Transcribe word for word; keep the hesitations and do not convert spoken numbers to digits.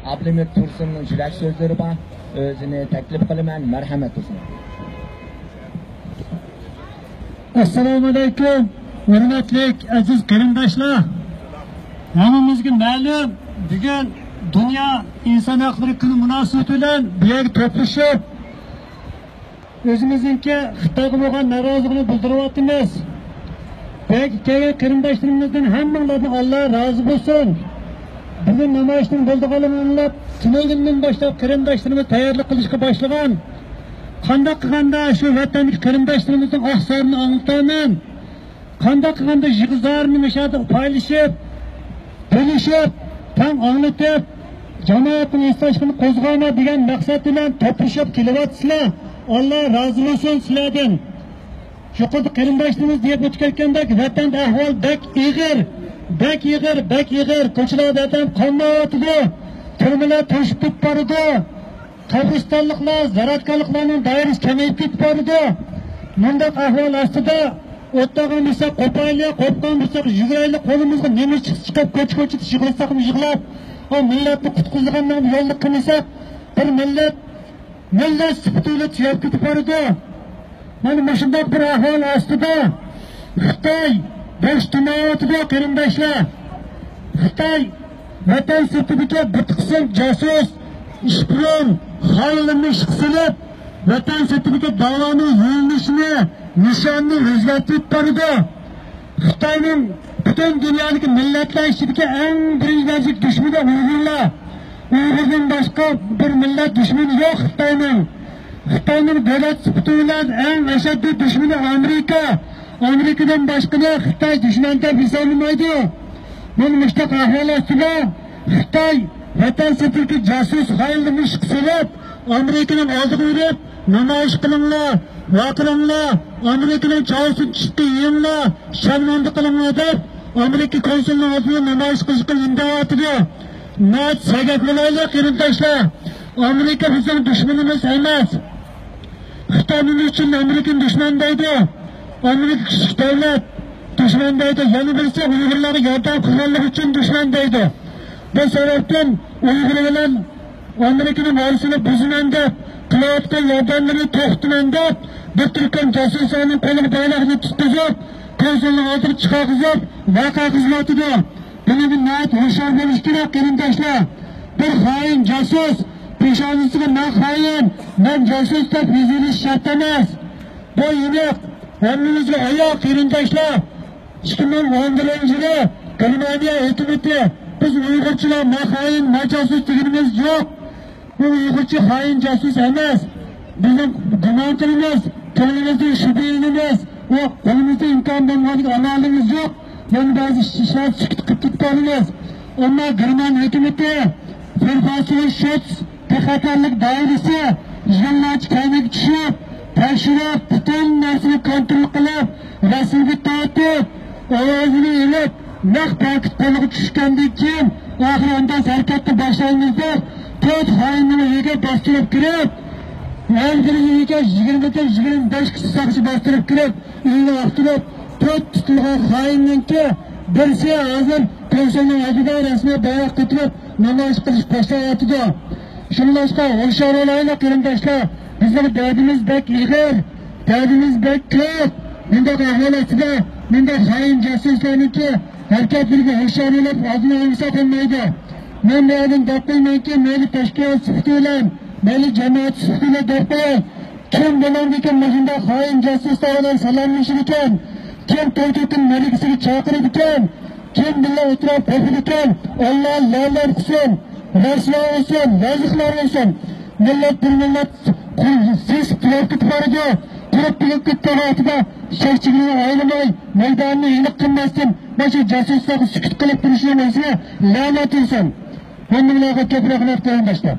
ئابلىمىت تۇرسۇننىڭ يۈرەك سۆزلىرى بار. ئۆزىنى تەكلىپ قىلىمەن. مەرھەمەت، تۇرسۇن. ئەسسالامۇ ئەلەيكۇم، ھۆرمەتلىك ئەزىز قېرىنداشلار! ھەممىمىزگە مەلۇم، بۈگۈن دۇنيا ئىنسان ھەقلىرى كۈنى مۇناسىۋىتى بىلەن بۇ يەرگە توپلىشىپ، ئۆزىمىزنىڭكى خىتايغا بولغان نارازىلىقىنى بىلدۈرۈۋاتىمىز. بۇ يەرگە كەلگەن قېرىنداشلىرىمىزدىن ھەممىڭلاردىن ئاللا رازى بولسۇن. بۈگۈن نامايىشنىڭ بولىدىغانلىقىنى ئاڭلاپ، تۈنۈگۈندىن باشلاپ قېرىنداشلىرىمىز تەييارلىق قىلىشقا باشلىغان. قانداق قىلغاندا شۇ ۋەتەندىكى قېرىنداشلىرىمىزنىڭ ئاھ-زارىنى ئاڭلىتالمايمەن؟ قانداق قىلغاندا يىغا-زارنى مۇشۇ يەردە پايلىشىپ، بۆلۈشۈپ، تەڭ ئاڭلىتىپ، جامائەتنىڭ ھېسداشلىقىنى قوزغايمەن دېگەن مەقسەت بىلەن توپلىشىپ كېلىۋاتىسىلەر. ئاللا رازى بولسۇن سىلەردىن. يۇقىرىدا قېرىنداشلىرىمىز دەپ ئۆتۈپ كەتكەندەك، ۋەتەندە ئەھۋال بەك ئېغىر، بەك ئېغىر، بەك ئېغىر. كوچىلاردا ئادەم قان ماڭىۋاتىدۇ، تۈرمىلەر توشۇپ كېتىپ بارىدۇ. قەبرىستانلىقلار، زىرائەتكارلىقلارنىڭ دائىرىسى كېمەيىپ كېتىپ بارىدۇ. مۇنداق ئەھۋال ئاستىدا ئوتلاغان بولساق قوپايلى، قوپقان بولساق يۈگۈرەيلى، قولىمىزغا نېمە چىقسا چىقىپ، كوچا-كوچىدا يىغلىساقمۇ يىغلاپ، ئۇ مىللەتنى قۇتقۇزىدىغان يولنى قىلمىساق، بىر مىللەت، مىللەت سۈپىتى بىلەن تۈگەپ كېتىپ بارىدۇ. مانا مۇشۇنداق بىر ئەھۋال ئاستىدا خىتاي بوش تۇرمايۋاتىدۇ، قېرىنداشلار. خىتاي ۋەتەن سىرتىدىكى بىر قىسىم جاسۇس، ئىشپىرىن، خائىنلىرىنى ئىشقا سېلىپ، ۋەتەن سىرتىدىكى داۋانىڭ يۆنىلىشىنى، نىشانىنى ئۆزگەرتىپ بارىدۇ. خىتاينىڭ پۈتۈن دۇنيادىكى مىللەتلەر ئىچىدىكى ئەڭ بىرىنچى دەرىجىلىك دۈشمىنى ئۇيغۇرلار. ئۇيغۇردىن باشقا بىر مىللەت دۈشمىنى يوق خىتاينىڭ. خىتاينىڭ دۆلەت سۈپىتى بىلەن ئەڭ ئەشەددىي دۈشمىنى ئامېرىكا. ئامېرىكىدىن باشقىنى خىتاي دۈشمەن دەپ ھېسابلىمايدۇ. مانا مۇشۇنداق ئەھۋال ئاستىدا خىتاي ۋەتەن سىرتىدىكى جاسۇس خائىنلىرىنى ئىشقا سېلىپ، ئامېرىكىنىڭ ئالدىغا بېرىپ، نامايىش قىلىڭلار، ۋارقىراڭلار، ئامېرىكىنىڭ چاۋىسىنى چىشقا يېيىڭلار، شەرمەندە قىلىڭلار دەپ، ئامېرىكا كونسۇلىنىڭ ئالدىدا نامايىش قىلىشقا ئۈندەۋاتىدۇ. ناھايىتى سەگەك بولايلى، قېرىنداشلار. ئامېرىكا بىزنىڭ دۈشمىنىمىز ئەمەس. خىتاي نېمە ئۈچۈن ئامېرىكىنى دۈشمەن دەيدۇ؟ ئامېرىكا كۈچلۈك دۆلەت، دۈشمەن دەيدۇ. يەنە بىرسى ئۇيغۇرلارغا ياردەم قىلغانلىقى ئۈچۈن دۈشمەن دەيدۇ. بۇ سەۋەبتىن ئۇيغۇر بىلەن ئامېرىكىنىڭ ئارىسىنى بۇزىمەن دەپ قىلىۋاتقان ياردەملىرىنى توختىتىمەن دەپ، بىر تۈركۈم جاسۇسلارنىڭ قولىغا بايراقنى تۇتقۇزۇپ، كونسۇلنىڭ ئالدىغا چىقارغۇزۇپ، ۋەقە قىلىۋاتىدۇ. بۇنىڭدىن ناھايىتى ھوشيار بولۇش كېرەك، قېرىنداشلار. بىر خائىن جاسۇس پېشانىسىغا «مەن خائىن، مەن جاسۇس» دەپ يېزىۋېلىش شەرت ئەمەس. بۇ ئېنىق، ھەممىمىزگە ئايان، قېرىنداشلار. ئىككى مىڭ ئون بىرىنچى يىلى گېرمانىيە ھۆكۈمىتى، بىز ئۇيغۇرچىلار «مەن خائىن، مەن جاسۇس» دېگىنىمىز يوق. بۇ ئۇيغۇرچە خائىن جاسۇس ئەمەس. بىزنىڭ گۇمان قىلىمىز، كۆڭلىمىزدىن شۈبھىلىنىمىز، ۋە قولىمىزدا ئىمكان بولمىغاندىكى ئامالىمىز يوق. يەنە بەزى ئىشلار سۈكۈت قىلىپ كېتىپ قالىمىز. ئەمما گېرمان ھۆكۈمىتى، فېرفاسوۋ شوتس بىخەتەرلىك دائىرىسى يىغىنلارچە كەينىگە چۈشۈپ، تەكشۈرۈپ، پۈتۈن نەرسىنى كونترول قىلىپ، رەسىمگە تارتىپ، ئاۋازىنى ئېلىپ، نەق پاكىت قولغا چۈشكەندىن كېيىن، ئاخىرى ئانداق ھەرىكەتنى باشلايمىز دەپ، تۆت خائىننىڭ ئۆيىگە باستۇرۇپ كىرىپ، ھەر بىرىنىڭ ئۆيىگە يىگىرمىدىن يىگىرمە بەش كىشى ساقچى باستۇرۇپ كىرىپ، ئۆيىگە ئاختۇرۇپ، تۆت تۇتۇلغان خائىننىڭكى بىرسى ھازىر كونسۇلنىڭ ئالدىدا رەسمىي بايراق كۆتۈرۈپ نامايىش قىلىش باشلاۋاتىدۇ. شۇڭلاشقا ھوشيار بولايلى، قېرىنداشلار، بىزنىڭ دەردىمىز بەك ئېغىر، دەردىمىز بەك كۆپ. مۇنداق ئەھۋال ئاستىدا مۇنداق خائىن جاسۇسلارنىڭكى ھەرىكەتلىرىگە ھوشيار بولۇپ ئالدىنى ئالمىساق بولمايدۇ. مەن بۇ يەردىن دەپ قويىمەنكى، مەيلى تەشكىلات سۈپىتى بىلەن، مەيلى جامائەت سۈپىتى بىلەن دەپ قوياي. كىم بۇلارنىڭكى مۇشۇنداق خائىن جاسۇسلار بىلەن سالاملىشىدىكەن، كىم توي-توقۇن مەرىكىسىگە چاقىرىدىكەن، كىم بىللە ئولتۇرۇپ قوپىدىكەن، ئاللا لەنەت قىلسۇن، رەسۋا بولسۇن، يازۇقلار بولسۇن. مىللەت بىر مىللەت قۇل سېسىپ تۈگەپ كېتىپ بارىدۇ. قۇرۇپ تۈگەپ كېتىپ ۋاقتىدا چەك-چېگرىنى ئايرىماي، مەيدانىنى ھېلىق قىلماستىن، مانا شۇ جاسۇسلارغا سۈكۈت قىلىپ تۇرۇشنىڭ ئۆزىگە لەنەت بولسۇن. ھەممىڭلارغا كۆپ رەھمەت، قېرىنداشلار.